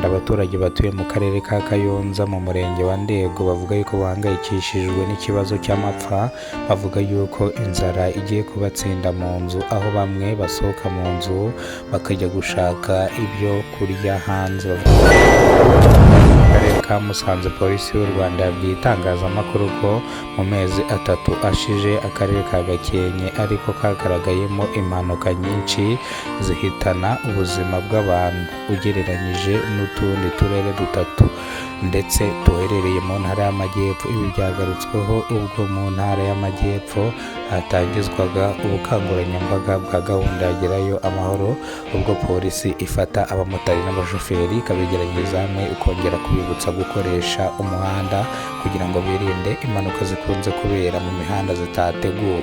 Rwanda, abaturage batuye mu karere ka Kayonza mu murenge wa Ndego bavuga yuko bahangayikishijwe n'ikibazo cy'amapfa. Bavuga yuko inzara igiye kubatsinda mu nzu, aho bamwe basohoka mu nzu bakajya gushaka ibyo kurya hanze. Mu karere ka Musanze, Polisi y'u Rwanda yabwiye itangazamakuru ko mu mezi 3 ashize akarere ka Gakenke ariko kagaragayemo impanuka nyinshi zihitana ubuzima bw'abantu ugereranyije n'utundi turere 3 ndetse duherereye mu ntara y'Amajyepfo. Ibi byagarutsweho ubwo mu ntara y'Amajyepfo hatangizwaga ubukangurambaga bwa gahunda ya Gerayo Amahoro, ubwo polisi ifata abamotari n'abashoferi ikabegeranyiriza hamwe ikongera kubibutsa gukoresha umuhanda kugira ngo birinde impanuka zikunze kubera mu mihanda zitateguwe.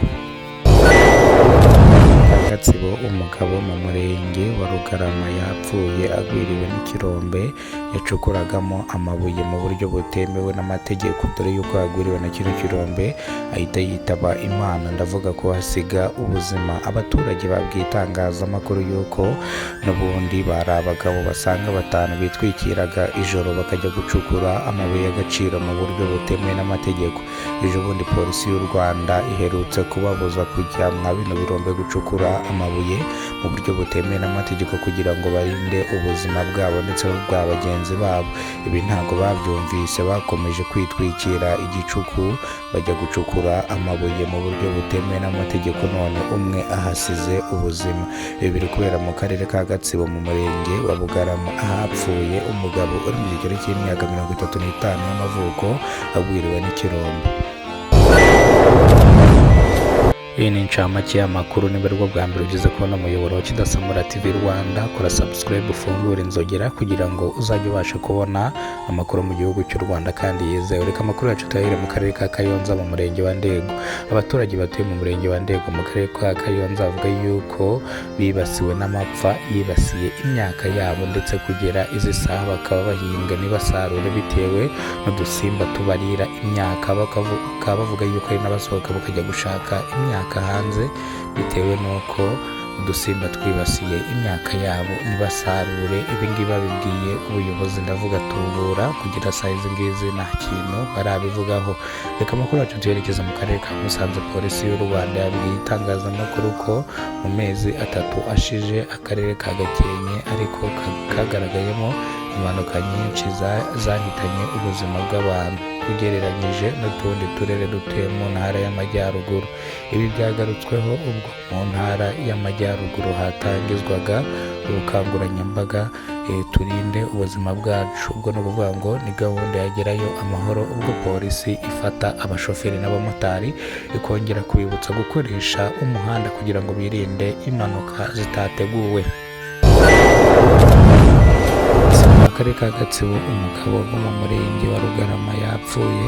Gatsibo, umugabo mu murenge wa Rugarama yapfuye agwiriwe n'ikirombe yacukuragamo amabuye mu buryo butemewe n'amategeko, dore yuko yagwiriwe na kino kirombe ahita yitaba Imana, ndavuga ko hasiga ubuzima. Abaturage babwiye itangazamakuru yuko n'ubundi bari abagabo basanga 5 bitwikiraga ijoro bakajya gucukura amabuye y'agaciro mu buryo butemewe n'amategeko. Ejo bundi polisi y'u Rwanda iherutse kubabuza kujya mwa bino birombe gucukura amabuye mu buryo butemewe n'amategeko kugira ngo barinde ubuzima bwabo ndetse n'ubwa bagenzi babo. Ibi ntabwo babyumvise, bakomeje kwitwikira igicuku bajya gucukura amabuye mu buryo butemewe n'amategeko, none umwe ahasize ubuzima. Ibi biri kubera mu karere ka Gatsibo mu murenge wa Bugarama, ahapfuye umugabo uri mu kigero cy'imyaka 35 y'amavuko agwiriwe n'ikirombe. Iyi ni incamake y'amakuru. Niba aribwo bwa mbere ugeze kubona umuyoboro wa Kidasamura TV Rwanda, kora subscribe, ufungure inzogera kugira ngo uzajye ubasha kubona amakuru mu gihugu cy'u Rwanda kandi yizewe. Reka amakuru yacu tuyahere mu karere ka Kayonza mu murenge wa Ndego. Abaturage batuye mu murenge wa Ndego mu karere ka Kayonza bavuga yuko bibasiwe n'amapfa yibasiye imyaka yabo, ndetse kugera izi saha bakaba bahinga ntibasarure bitewe n'udusimba tubarira imyaka. Bakaba bavuga yuko hari n'abasohoka bakajya gushaka imyaka hanze bitewe n'uko udusimba twibasiye imyaka yabo ntibasarure. Ibi ngibi babibwiye ubuyobozi, ndavuga tubura kugira saa izi ngizi nta kintu barabivugaho. Reka amakuru yacu tuyerekeza mu karere ka Musanze. Polisi y'u Rwanda yabwiye itangazamakuru ko mu mezi 3 ashize akarere ka Gakenke ariko kagaragayemo impanuka nyinshi zahitanye ubuzima bw'abantu ugereranyije n'utundi turere dutuye mu ntara y'Amajyaruguru. Ibi byagarutsweho ubwo mu ntara y'Amajyaruguru hatangizwaga ubukangurambaga turinde ubuzima bwacu. Ubwo ni ukuvuga ngo ni gahunda ya Gerayo Amahoro, ubwo polisi ifata abashoferi n'abamotari ikongera kubibutsa gukoresha umuhanda kugira ngo birinde impanuka zitateguwe. Mu karere ka Gatsibo, umugabo wo mu murenge wa Rugarama yapfuye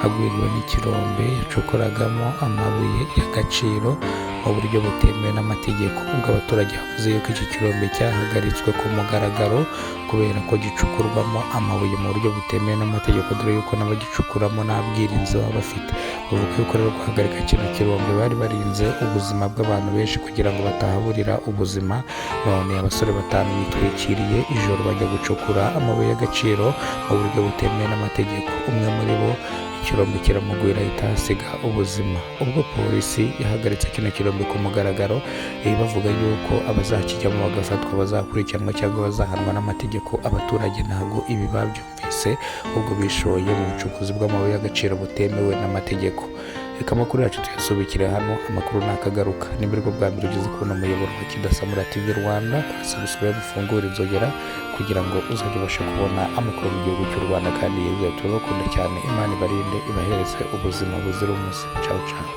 agwiriwe n'ikirombe yacukuragamo amabuye y'agaciro mu buryo butemewe n'amategeko. Ubwo abaturage bavuze yuko iki kirombe cyahagaritswe ku mugaragaro kubera ko gicukurwamo amabuye mu buryo butemewe n'amategeko, dore yuko n'abagicukuramo nta bwirinzi baba bafite. Bavuga yuko rero guhagarika kino kirombe bari barinze ubuzima bw'abantu benshi kugira ngo batahaburira ubuzima. None abasore 5 bitwikiriye ijoro bajya gucukura amabuye y'agaciro mu buryo butemewe n'amategeko, umwe muri bo ikirombe kiramugwira ahita ahasiga ubuzima. Ubwo polisi yahagaritse kino kirombe ku mugaragaro, bavuga yuko abazakijyamo bagafatwa bazakurikiranwa cyangwa bazahanwa n'amategeko. Abaturage ntabwo ibi babyumvise, ubwo bishoye mu bucukuzi bw'amabuye y'agaciro butemewe n'amategeko. Reka amakuru yacu tuyasubikire hano, amakuru ntakagaruka. Niba aribwo bwa mbere ugeze kubona umuyoboro wa Kidasamura TV Rwanda, kora subscribe, ufungure inzogera kugira ngo uzajye ubasha kubona amakuru mu gihugu cy'u Rwanda kandi yizewe. Turabakunda cyane, Imana ibarinde, ibahereze ubuzima buzira umuze. Ciao ciao.